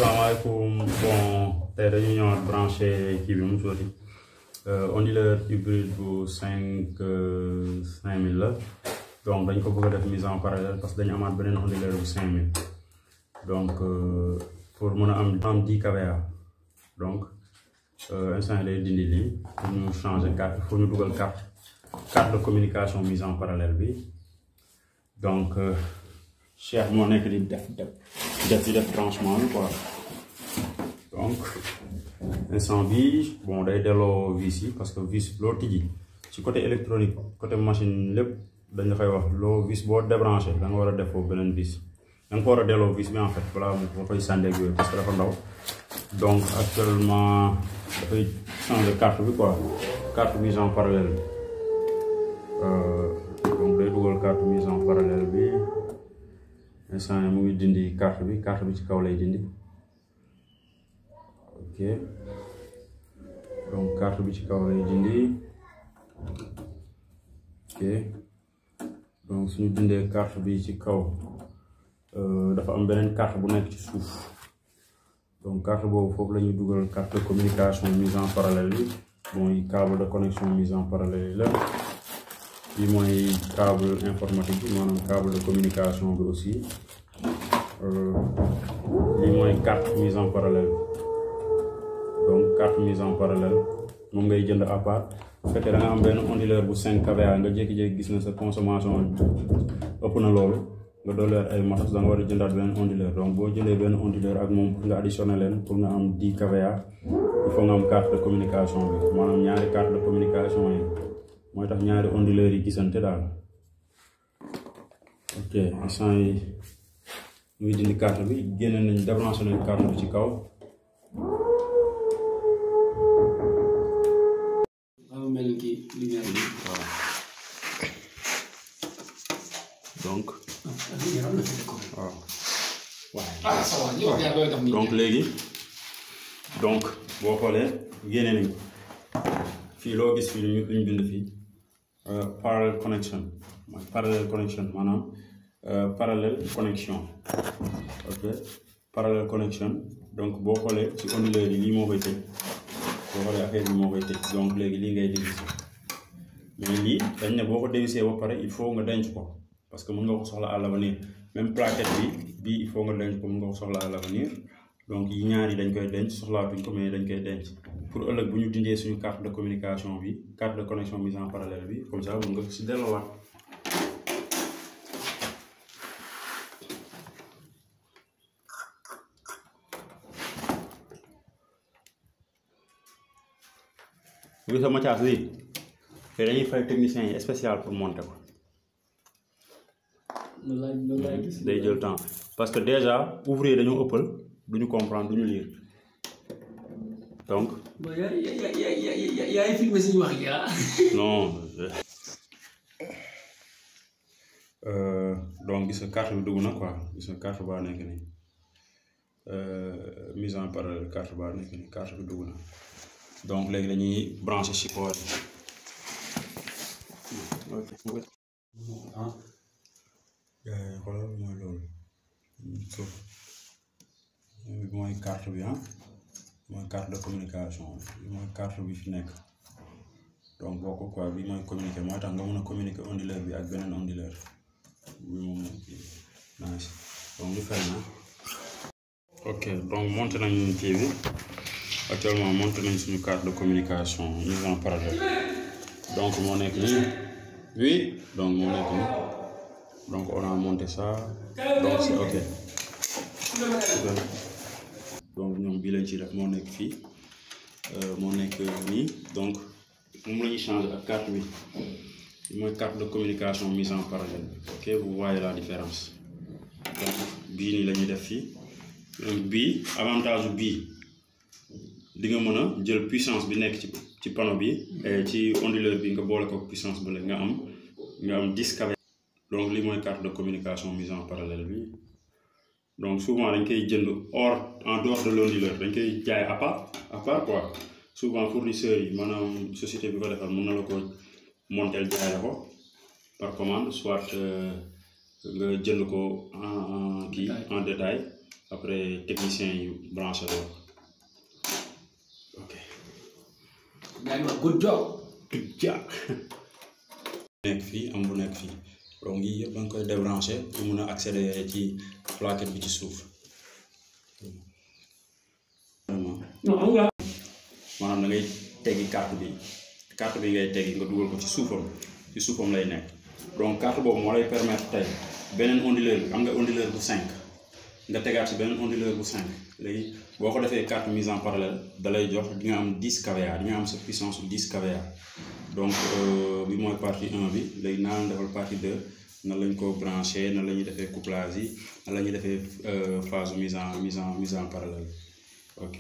Asalaamaaleykum. Bon, tey dañu ñëwaat branché kii bi mu tuuti onduleur hybride bu 5000 la donc dañ ko bëgg a def mise en parallèle parce que dañu amaat beneen onduleur bu 5000 donc pour mën a am 10 kVA donc instant day dindi lii pour ñu changer carte il faut ñu dugal carte de communication mise en parallèle bi donc Cheikh moo nekk di def branchement bi quoi. Donc instant bi bon day delloo vis yi parce que vis loo tijji ci côté électronique côté machine lépp dañ la koy wax loo vis boo débranché da nga war a def foofu beneen vis da nga ko war a delloo vis bi en fait balaa nga koy sàndeeg yooyu parce que dafa ndaw donc actuellement dafay changer carte bi quoi carte mise en parallèle donc day dugal carte mise en parallèle bi instant mu ngi dindi carte bi ci kaw lay dindi. Ok donc carte bi ci kaw lay dindi ok donc suñu dindee carte bi ci kaw dafa am beneen carte bu nekk ci suuf donc carte boobu foofu la ñuy dugal carte de communication mise en parallèle bi mooy câble de connexion mise en parallèle yi la bi mooy câble informatique bi maanaam câble de communication bi aussi lii mooy carte mise en parallèle donc carte mise en parallèle moom ngay jënd à part bu fekkee da nga am benn onduleur bu 5 kVA nga jékki-jékki gis na sa consommation ëpp na loolu nga dolleer ay matos da nga war a jëndaat benn onduleur donc boo jëlee benn onduleur ak moom pour nga additionné leen pour nga am 10 kVA il faut nga am carte de communication bi maanaam ñaari carte de communication yi mooy tax ñaari onduleurs yi gisante daal. Ok instant yi muy dindi carte bi génne nañ débranché nañ carte bi ci kaw. Donc donc léegi donc boo xoolee génne nañ fii loo gis fii luñ bind fii parallel connection maanaam parallèle connexion ok parallèle connexion donc boo xoolee ci onduleur yi lii moo koy tëj boo xoolee affaire bi moo koy tëj donc léegi lii ngay dévisser mais lii dañ ne boo ko dévissé ba pare il faut nga denc ko parce que mën nga ko soxla à l'avenir même plaquette bi il faut nga denc ko mën nga ko soxla à l'avenir donc yi ñaar yi dañ koy denc soxlaatuñ ko mais dañ koy denc pour ëllëg bu ñu dindee suñu carte de communication bi carte de connexion mise en parallèle bi comme ça mën nga ko si delloowaat. gis nga Mathias lii te dañuy fay technicien yi spécial pour monter ko. day jël temps parce que déjà ouvrier dañoo ëppal duñu comprendre duñu lire donc. bon yaa filmé suñu wax gi non donc gis nga carte bi dugg na quoi gis nga carte baa nekk nii mise en parallèle carte baa nekk nii carte bi dugg na donc léegi dañuy brancher support yi. xoolal mooy loolu suuf mooy carte bi mooy carte de communication bi mooy carte bi fi nekk donc boo ko quoi bi mooy communiquer mooy tax nga mën a communiquer onduleur bi ak beneen onduleur bi moom nice donc lu fay na ok donc monté nañ kii bi actuellement monté nañ suñu carte de communication mise en parallèle donc moo nekk nii oui donc moo nekk nii donc on a monté ça donc c'est ok donc ñoom bii lañ ci def moo nekk fii moo nekk nii donc moom la ñuy changer ak carte bi mooy carte de communication mise en parallèle ok vous voyez la différence donc bii nii la ñuy def fii donc bii avantage bii di nga mën a jël puissance bi nekk ci panneau bi ci onduleur bi nga boole ko puissance bu nga am 10 kV. donc lii mooy carte de communication mise en parallèle bi donc souvent dañ koy jënd en dehors de l'onduleur dañ koy jaay à part quoi souvent fournisseurs yi maanaam société bi ko defar mën na la ko monter jaay la ko par commande soit nga jënd ko en détail après technicien yi branché loolu ok. Good job. nekk fii am bu nekk fii donc yii yëpp da nga koy débranché pour mun a accéder ci plaquette bi ci suuf. non am nga. maanaam da ngay teggi carte bi ngay teggi nga dugal ko ci suufam lay nekk donc carte boobu moo lay permettre tey beneen onduleur bi am nga onduleur bu 5 nga tegaat ci beneen onduleur bu 5 léegi boo ko defee carte mise en parallèle da lay jox di nga am 10 kVA di nga am sa puissance 10 kVA donc bi mooy partie 1 bi léegi naa leen defal partie 2 nan lañ ko branché nan la ñuy defee couplage yi nan la ñuy defee phase mise en parallèle ok.